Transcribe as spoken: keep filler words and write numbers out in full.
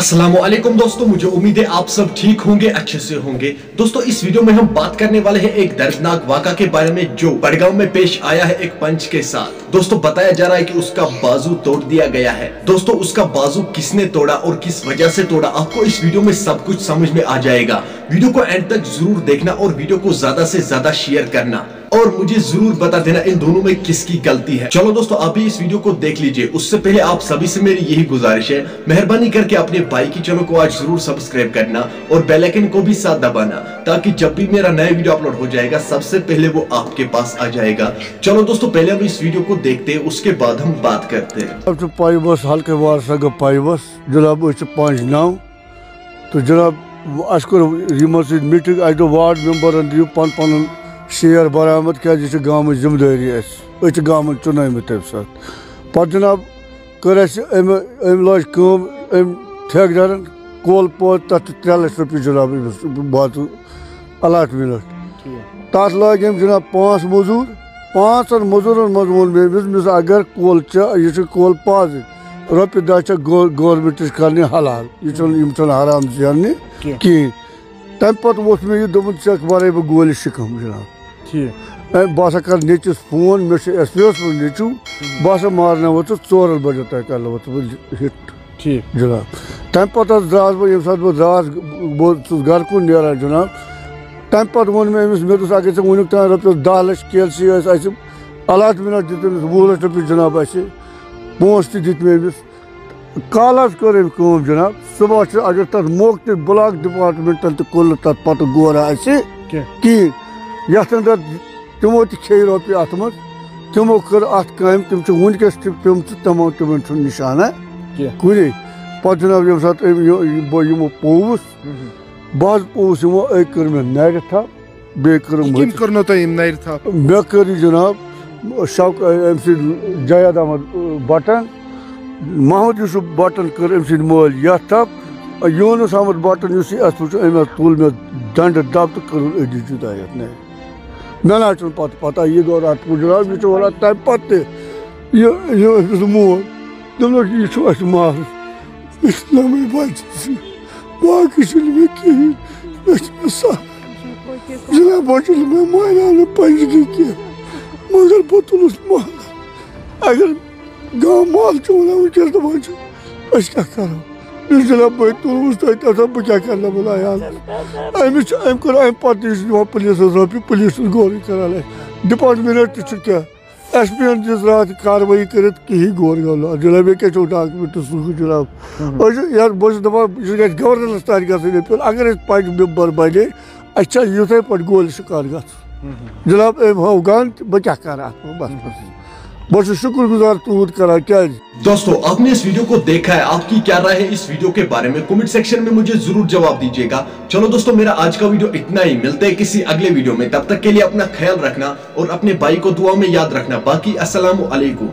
अस्सलाम वालेकुम दोस्तों, मुझे उम्मीद है आप सब ठीक होंगे, अच्छे से होंगे। दोस्तों, इस वीडियो में हम बात करने वाले हैं एक दर्दनाक वाक़ा के बारे में जो बड़गांव में पेश आया है एक पंच के साथ। दोस्तों, बताया जा रहा है कि उसका बाजू तोड़ दिया गया है। दोस्तों, उसका बाजू किसने तोड़ा और किस वजह से तोड़ा, आपको इस वीडियो में सब कुछ समझ में आ जाएगा। वीडियो को एंड तक जरूर देखना और वीडियो को ज्यादा से ज्यादा शेयर करना और मुझे जरूर बता देना इन दोनों में किसकी गलती है। चलो दोस्तों, अभी इस वीडियो को देख लीजिए। उससे पहले आप सभी से मेरी यही गुजारिश है, मेहरबानी करके अपने भाई की चैनल को आज जरूर सब्सक्राइब करना और बेल आइकन को भी साथ दबाना, ताकि जब भी मेरा नया वीडियो अपलोड हो जाएगा, सबसे पहले वो आपके पास आ जाएगा। चलो दोस्तों, पहले हम इस वीडियो को देखते हैं, उसके बाद हम बात करते हैं। اب چھُ پایوس ہلکہٕ وار سا گوٚو پایوس۔ جناب، أسۍ چھِ پانٛژِ نَو۔ تہٕ جناب، اَسہِ کوٚر یِمن سۭتۍ میٖٹِنٛگ، اَسہِ دوٚپ وارڈ مٮ۪مبرن دِیِو پن پنُن شیر برآمد، کیٛازِ یہِ چھِ گامٕچ ذِمہٕ دٲری اَسہِ۔ أسۍ چھِ گامن چُنٲومٕتۍ تَمہِ ساتہٕ۔ پتہٕ جناب، کٔر اَسہِ أمۍ، أمۍ لٲج کٲم، أمۍ ٹھیکہٕ دارن کول پوت تَتھ چھِ ترٛےٚ لَچھ رۄپیہِ جناب أمِس باتھ الاٹمنٹ۔ تَتھ لٲگۍ أمۍ جناب پانٛژھ مٔزوٗر۔ پانٛژن مٔزوٗرن منٛز ووٚن مےٚ أمِس، مےٚ دوٚپُس، اگر کول چھےٚ، یہِ چھِ کول پازٕنۍ، رۄپیہِ دَہ چھےٚ گو-، گورمنٹٕچ کرنہِ حلال، یہِ چھُنہٕ، یِم چھِنہٕ حرام زیننہِ کینٛہہ۔ کینٛہہ۔ تَمہِ پتہٕ ووٚتھ مےٚ یہِ، دوٚپُن، ژےٚ وَرٲے بہٕ گولہِ شِکَم جناب۔ ٹھیٖک۔ اے، بہٕ ہسا کرٕ نیٚچوِس فون، مےٚ چھُ ایس پی یَس منٛز نیٚچوٗ، بہٕ ہسا مارناوَتھ ژٕ، ژورَن بَجَن تام کرناوَتھ ژٕ بہٕ ہِٹ۔ ٹھیٖک۔ جناب، تَمہِ پتہٕ حظ درٛاس بہٕ، ییٚمہِ ساتہٕ بہٕ درٛاس، بہٕ اوسُس گرٕ کُن نیران جناب، تَمہِ پتہٕ ووٚن مےٚ أمِس، مےٚ دوٚپُس، اگر ژےٚ وٕنیُک تام رۄپیَس دَہ لَچھ کے ایل سی ٲسۍ اَسہِ الاٹمنٹ دِتمٕتۍ، وُہ لَچھ رۄپیہِ جناب اَسہِ پونٛسہٕ تہِ دِتۍ مےٚ أمِس۔ کالہٕ حظ کٔر أمۍ کٲم جناب، صُبحَس چھِ، اگر تَتھ موقعہٕ تہِ بلاک ڈپارٹمنٹن تہِ کوٚر نہٕ تَتھ پتہٕ غورا اَسہِ کینٛہہ۔ کِہیٖنۍ، یَتھ اندر تِمو تہِ کھیٚیہِ رۄپیہِ اَتھ منٛز، تِمو کٔر اَتھ کامہِ، تِم چھِ وٕنکیٚس تہِ تِم تہٕ تِمو، تِمن چھُنہٕ نِشانہ کینٛہہ۔ کُنے۔ پتہٕ جناب، ییٚمہِ ساتہٕ أمۍ یہِ، یہِ، بہٕ یِمو پوٚوُس، بہٕ حظ پوٚوُس یِمو، أکۍ کٔر مےٚ نرِ تھپھ، بیٚیہِ کٔرٕم یہِ مٔتۍ۔ کٔمۍ کٔرنو تۄہہِ یِم نرِ تھپھ؟ مےٚ کٔر یہِ جناب، شوق، أمۍ سٕنٛدۍ جاوید احمد بٹن، محمد یوسف بٹن کٔر أمۍ سٕنٛدۍ مٲلۍ یَتھ تھپھ۔ یونس احمد بٹن یُس یہِ اَتھ وٕچھ، أمۍ حظ تُل مےٚ ڈنڈٕ دب تہٕ کٔرٕن أتی جُدا یَتھ نرِ۔ مےٚ نہ حظ چھُنہٕ پتہٕ پتہ، یہِ گوٚو راتھ پوٗرٕ جناب، یہِ چھُ وَنان تَمہِ پتہٕ تہِ، یہِ، یہِ أمۍ سُنٛد مول، دوٚپنَس، یہِ چھُ اَسہِ ماس، أسۍ چھِ لَمٕے بَچہِ زٕ، باقٕے چھُنہٕ مےٚ کِہیٖنۍ، أسۍ چھِ مےٚ سَتھ۔ جناب، وۄنۍ چھُنہٕ مےٚ مانیٛاو نہٕ پنٛجہِ کینٛہہ، مگر بہٕ تُلُس مانان۔ اگر گام مال چھُ وَنان وٕنکیٚس، دَپان چھِ، أسۍ کیٛاہ کَرو؟ یُس جناب بہٕ تُلمُت تۄہہِ تَتھ، بہٕ کیٛاہ کَرٕ دَپان عیال؟ أمِس چھُ، أمۍ کوٚر اَمہِ پَتہٕ، یہِ چھُ دِوان پُلیٖسَس رۄپیہِ، پُلیٖس چھُس گورٕے کَران اَسہِ۔ ڈِپارٹمٮ۪نٛٹ تہِ چھُ کیٛاہ؟ ایس پی یَن دِژ راتھ کاروٲیی کٔرِتھ کِہیٖنۍ گورگاو لا-، جناب، یہِ کیٛاہ چھُو ڈاکومٮ۪نٛٹَس سۭتۍ جناب؟ أسۍ چھِ یَتھ، بہٕ چھُس دَپان، یہِ گژھِ گورنَرَس تام گژھٕنۍ appeal۔ اگر أسۍ پَنٕنۍ مٮ۪مبَر بَنے، اَسہِ چھا یِتھَے پٲٹھۍ گولہِ شِکار گژھُن؟ جناب، أمۍ ہٲو گَن، بہٕ کیٛاہ کَرٕ اَتھ منٛز؟ بَس، بَس۔ بہٕ چھُس شُکُر گُزار تُہُنٛد کَران، کیٛازِ؟ दोस्तों, आपने इस वीडियो को देखा है, आपकी क्या राय है इस वीडियो के बारे में? कमेंट सेक्शन में मुझे जरूर जवाब दीजिएगा। चलो दोस्तों, मेरा आज का वीडियो इतना ही, मिलते हैं किसी अगले वीडियो में। तब तक के लिए अपना ख्याल रखना और अपने भाई को दुआ में याद रखना। बाकी अस्सलाम वालेकुम।